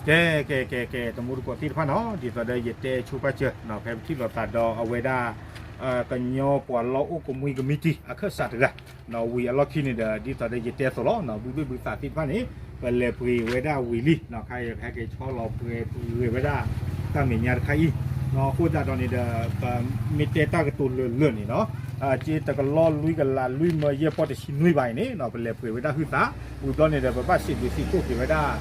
ကဲ ကဲ ကဲ ကဲ တမူတကိးသ့ၣ်တဖၣ်နီၤ, ဒ်သိးဒီးယတဲဆိပာ်စၢၤ ဖဲပထံၣ်လိာ်သးဒီးအဝဲဒၣ် ကညီပှၤလီၢ်အိၣ်ကမှံကမံးတံာ်အခၢၣ်စးတဂၤ ဝံၤအလီၢ်ခံန့ၣ်ဒီး ဒ်သိးဒီးယတဲအသိးလီၤ, ဘုဘ့ၣ်ဘုသးသ့ၣ်တဖၣ်န့ၣ် ပလဲၤပှ့ၤဝဲဒၣ်ဝံၤလံ, ခါအံၤပဟဲက့ၤဆီလီၤပှဲၤပှ့ၤဝဲဒၣ် တၢ်မဲာ်ညါတခါအံၤ, အဃိသတးဒီးန့ၣ်ဒီး ပမ့ၢ်တဲတၢ်ကတိၤလၢာ်လၢာ်န့ၣ်နီၤ, က့တကလီလွံၢ်ကလးလွံၢ်မၢယဲၢ်ပီၢ်တဆံနွံဘၣ်အံၤန့ၣ် ပလဲၤပှ့ၤဝဲဒၣ်ဟုသး, ဝံၤဘျီန့ၣ်ဒီး ပဘၣ်စံးဘျုးစံးဖှိၣ်က့ၤဝဲဒၣ်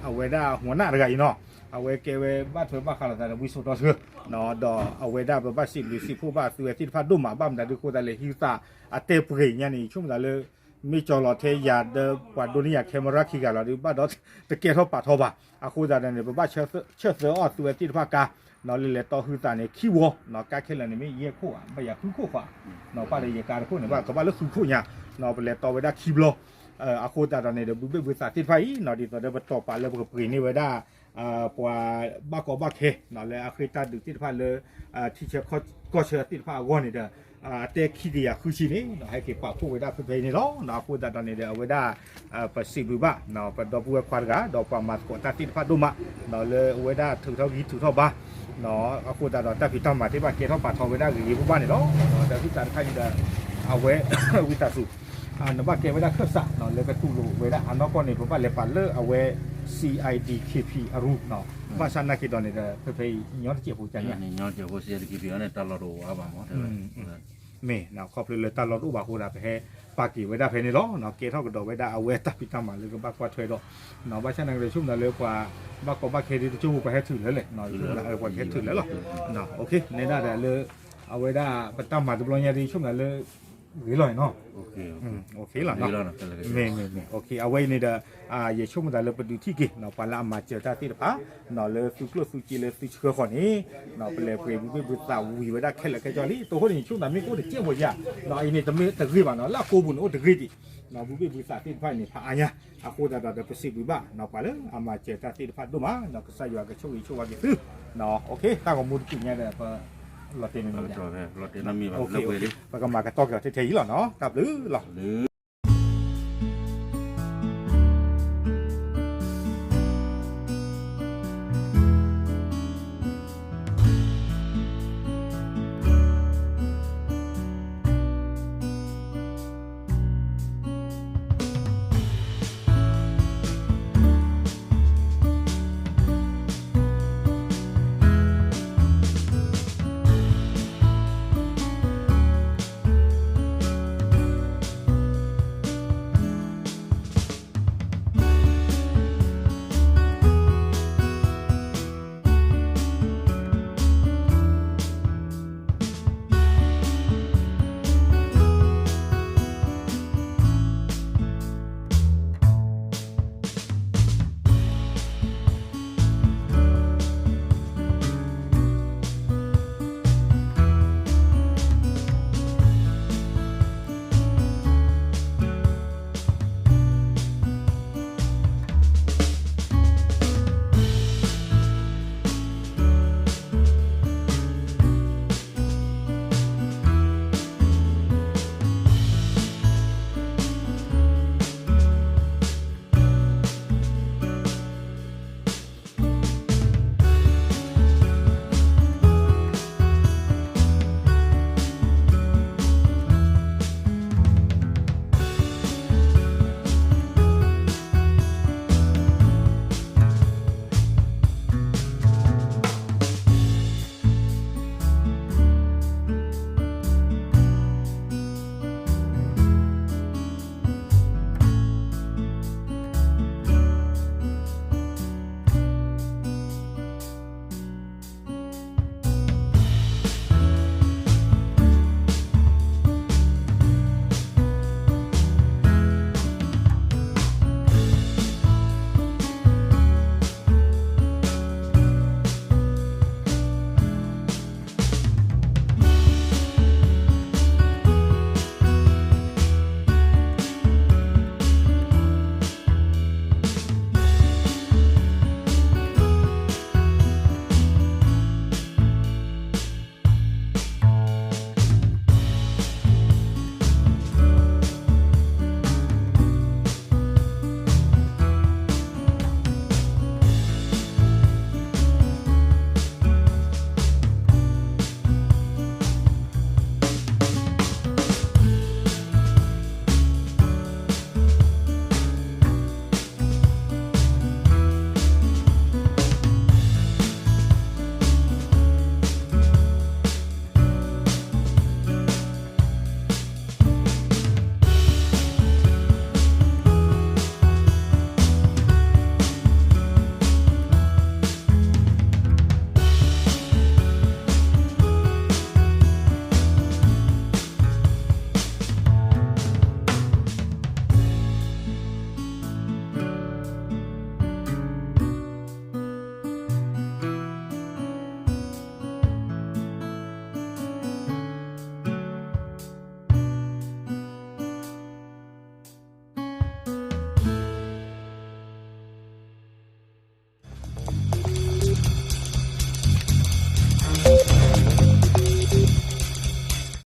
အဝဲဒၣ်ဟူနၢ်တဂၤအံၤနီၤ, အဝဲကဲဝဲဘၣ်ထွဲဘၣ်ဃးလိာ်သးဒီးဝံစိာ်တီဆှၢ, ဒီးအဝဲဒၣ်ပဘၣ်စံးဘျုးစံးဖှိၣ်ဘၣ်သုဝဲသ့ၣ်တဖၣ်ဒိၣ်မး, ဘၣ်မနုၤဒုးအဃိသတးလဲၣ် ဟုသးအတဲပှဲၤညါန့ၣ် ယဆိကမိၣ်သးလၢ မ့ၢ်ကၠီလီၤထဲယၤဒီးပှၤဒိးန့ၢ်ယၤ camera ခံဂၤလီၤဒီး ဘၣ်ဒီးတကဲထီၣ်ပာ်ထီဘၣ်, အဃိသတးဒီးန့ၣ် ပဘၣ်ဆၢသၢအီၣ်သုဝဲသ့ၣ်တဖၣ်ကါ နီၤလၢလဲၤတီဟုသးန့ၣ် ခံဝီ, ကါခဲလၢာ်န့ၣ်မ့ၢ်ယဲၢ်ခိၣ်ဧါ, ဘၣ်ယၤဃုခိၣ်ဃီ, နီၤပၣ်ဒီးယကါတခိၣ်န့ၣ် ဘၣ်ကဘၣ်လၢဃုခိၣ်ညါ, နီၤပလဲၤတီဝဲဒၣ်ခံဘျီ, အဃိသတးဒီးန့ၣ်ဒီး ဘုဘ့ၣ်ဘုသးသ့ၣ်တဖၣ်အံၤ နီၤဒ်သိးဒီးပတီၢ်ပာ်လၢပကပှ့ၤန့ၢ်ဝဲဒၣ် ပှၤဘၣ်ကီဘၣ်ခဲ နီၤလၢအဃ့တၢ်ဒုးသ့ၣ်တဖၣ်လၢ ထံဆၢကီၢ်ဆၢသ့ၣ်တဖၣ်အဂီၢ်န့ၣ်ဒီး အတဲခံကယၤဃုဆံန့ၣ် ဟဲက့ၤပာ်ဖှိၣ်ဝဲဒၣ်ဖဲဖဲအံၤန့ၣ်လီၤ. အဃိသတးဒီးန့ၣ်ဒီး အဝဲဒၣ် ပစံးဘျုးဘၣ် ပဒီပုၢ်ဝဲၢ်ခွါတဂၤ ဒီးပှၤမၤသကိးတၢ်သ့ၣ်တဖၣ်ဒိၣ်မး နီၤလၢအဝဲဒၣ်ထုးထီၣ်ဂံၢ်ထုးထီၣ်ဘါ အဃိသတးဒီးတၢ်ဖံးတၢ်မၤသ့ၣ်တဖၣ်ကဲထီၣ်ပာ်ထီဝဲဒၣ်ဂ့ၤဂ့ၤဘၣ်ဘၣ်န့ၣ်လီၤ. ဒီးဟုသးတခါအံၤဒီး အဝဲ ဝံသးစူၤ နဘၣ်ကဲဝဲဒၣ်ခၢၣ်စး နီၤလၢကတူၢ်လိာ်ဝဲဒၣ်အနီၢ်ကီၢ်န့ၣ် ပဘၣ်လဲၤပာ်လၢအဝဲ C I D K P အရူ နီၤ ဘၣ်ဆၣ်နာ်က့ၤဒီးန့ၣ်ဒီး ဖဲဖဲအံၤ ညီတစဲးဖိကါန့ၣ် မ့ၢ် မ့ၢ်ခီဖျိလၢတၢ်လီၢ်တအိၣ်ဘၣ်အဃိဒီး ပဟဲပာ်က့ၤဝဲဒၣ်ဖဲန့ၣ်လီၤ. ကဲထီၣ်ကဒီးဝဲဒၣ်အဝဲတၢ်ဖံးတၢ်မၤလၢကဘၣ်ကွၢ်ထွဲဒီး ဘၣ်ဆၣ်နာ်က့ၤဒီး ဆိကမိၣ်သးလၢပှၤ ဘၣ်ကီဘၣ်ခဲဒ်တကၠိဖိ ပှၤဟဲထုးလၢလဲၣ် ပှၤကဟဲထုးလၢလီၤ. နဲဒၣ်ဒီးလၢ အဝဲဒၣ်ပတၢ်မၤတဘျီညါဒ် ဆိကမိၣ်သးလၢ ဂ့ၤလီၤနီၤ လီၤ မ့ၢ်မ့ၢ် အဝဲအံၤန့ၣ်ဒီး ယဆိကမိၣ်သးလၢပဒုးထံၣ်က့ၤ ပှၤလၢအမၤစၢၤတၢ်သ့ၣ်တဖၣ် လၢသုကျိၣ်သုစ့လၢသုဆှၢဃီၤန့ၣ် ပလဲၤပှ့ၤဘုဘ့ၣ်ဘုသးဝံၤဝဲဒၣ်ခဲလၢာ်ခဲဆ့လံ. တိၢ်ဃိန့ၣ် ယဆိကမိၣ်သးမ့ၢ်ကအိၣ်တစဲးဖိယၤ အအံၤန့ၣ်တမ့ၢ်တဂ့ၤဘၣ်နီၤ လၢအကိပူၤန့ၣ်အိၣ်တဂ့ၤဒံး ဘုဘ့ၣ်ဘုသးသ့ၣ်တဖၣ်အံၤန့ၣ် ဖးအါညါ အဃိသတးဒီးပစံးဘျုးဘၣ် ပှၤလၢအမၤစၢၤတၢ်သ့ၣ်တဖၣ်ဒိၣ်မး ကစၢ်ယွၤကဆိၣ်ဂ့ၤဆိၣ်ဝါက့ၤသု အဃိသတးဒီးတၢ်ဂီၤမူတက့ၢ်ညါဒီး ပလီၤတဲာ်မ့ၢ်မ့ၢ် ပကမၤကတီၢ်က့ၤအီၤထဲထဲအံၤလီၤနီၤ တၢ်ဘျုးလီၤ.